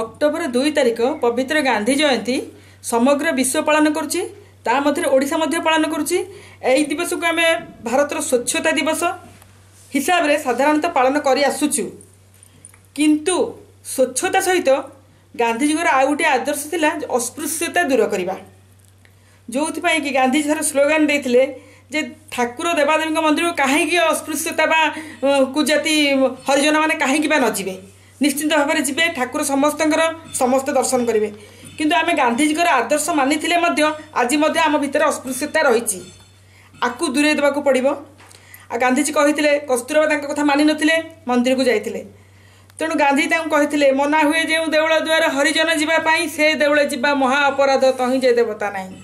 October 2 ତାରିଖ ପବିତ୍ର ଗାନ୍ଧୀ ଜୟନ୍ତୀ ସମଗ୍ର ବିଶ୍ୱ ପାଳନ କରୁଛି, ତା ମଧ୍ୟରେ ଓଡ଼ିଶା ମଧ୍ୟ ପାଳନ କରୁଛି। ଏହି ଦିବସକୁ ଆମେ ଭାରତର ସ୍ୱଚ୍ଛତା ଦିବସ ହିସାବରେ ସାଧାରଣତଃ ପାଳନ କରି ଆସୁଛୁ। କିନ୍ତୁ ସ୍ୱଚ୍ଛତା ସହିତ ଗାନ୍ଧିଜୀଙ୍କର ଆଉ ଗୋଟିଏ ଆଦର୍ଶ ଥିଲା ଅସ୍ପୃଶ୍ୟତା ଦୂର କରିବା, ଯେଉଁଥିପାଇଁ କି ଗାନ୍ଧିଜୀ ଥରେ ସ୍ଲୋଗାନ ଦେଇଥିଲେ ଯେ ଠାକୁର ଦେବାଦେବୀଙ୍କ ମନ୍ଦିରକୁ କାହିଁକି ଅସ୍ପୃଶ୍ୟତା ବା କୁଜାତି ହରିଜନମାନେ କାହିଁକି ବା ନ ଯିବେ? ନିଶ୍ଚିନ୍ତ ଭାବରେ ଯିବେ, ଠାକୁର ସମସ୍ତଙ୍କର, ସମସ୍ତେ ଦର୍ଶନ କରିବେ। କିନ୍ତୁ ଆମେ ଗାନ୍ଧିଜୀଙ୍କର ଆଦର୍ଶ ମାନିଥିଲେ ମଧ୍ୟ ଆଜି ମଧ୍ୟ ଆମ ଭିତରେ ଅସ୍ପୃଶ୍ୟତା ରହିଛି, ଆକୁ ଦୂରେଇ ଦେବାକୁ ପଡ଼ିବ। ଆଉ ଗାନ୍ଧିଜୀ କହିଥିଲେ, କସ୍ତୁରବା ତାଙ୍କ କଥା ମାନିନଥିଲେ, ମନ୍ଦିରକୁ ଯାଇଥିଲେ। ତେଣୁ ଗାନ୍ଧୀ ତାଙ୍କୁ କହିଥିଲେ, ମନା ହୁଏ ଯେଉଁ ଦେଉଳ ଦ୍ୱାର ହରିଜନ ଯିବା ପାଇଁ, ସେ ଦେଉଳ ଯିବା ମହା ଅପରାଧ, ତହିଁ ଯେ ଦେବତା ନାହିଁ।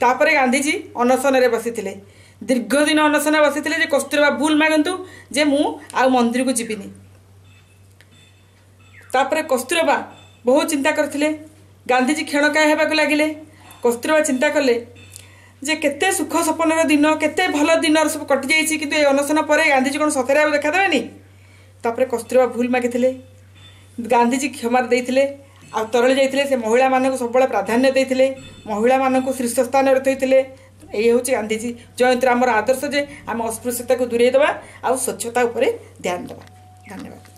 ତାପରେ ଗାନ୍ଧିଜୀ ଅନଶନରେ ବସିଥିଲେ, ଦୀର୍ଘ ଦିନ ଅନଶନରେ ବସିଥିଲେ ଯେ କସ୍ତୁରବା ଭୁଲ ମାଗନ୍ତୁ ଯେ ମୁଁ ଆଉ ମନ୍ଦିରକୁ ଯିବିନି। ତାପରେ କସ୍ତୁରବା ବହୁତ ଚିନ୍ତା କରିଥିଲେ। ଗାନ୍ଧିଜୀ କ୍ଷଣକାୟ ହେବାକୁ ଲାଗିଲେ। କସ୍ତୁରବା ଚିନ୍ତା କଲେ ଯେ କେତେ ସୁଖ ସପନର ଦିନ, କେତେ ଭଲ ଦିନର ସବୁ କଟିଯାଇଛି, କିନ୍ତୁ ଏ ଅନଶନ ପରେ ଗାନ୍ଧିଜୀ କ'ଣ ସତରେ ଆଉ ଦେଖାଦେବେନି? ତାପରେ କସ୍ତୁରବା ଭୁଲ ମାଗିଥିଲେ, ଗାନ୍ଧିଜୀ କ୍ଷମା ଦେଇଥିଲେ ଆଉ ତରଳି ଯାଇଥିଲେ। ସେ ମହିଳାମାନଙ୍କୁ ସବୁବେଳେ ପ୍ରାଧାନ୍ୟ ଦେଇଥିଲେ, ମହିଳାମାନଙ୍କୁ ଶୀର୍ଷ ସ୍ଥାନରେ ଥୋଇଥିଲେ। ଏଇ ହେଉଛି ଗାନ୍ଧିଜୀ ଜୟନ୍ତୀର ଆମର ଆଦର୍ଶ ଯେ ଆମେ ଅସ୍ପୃଶ୍ୟତାକୁ ଦୂରେଇ ଦେବା ଆଉ ସ୍ୱଚ୍ଛତା ଉପରେ ଧ୍ୟାନ ଦେବା। ଧନ୍ୟବାଦ।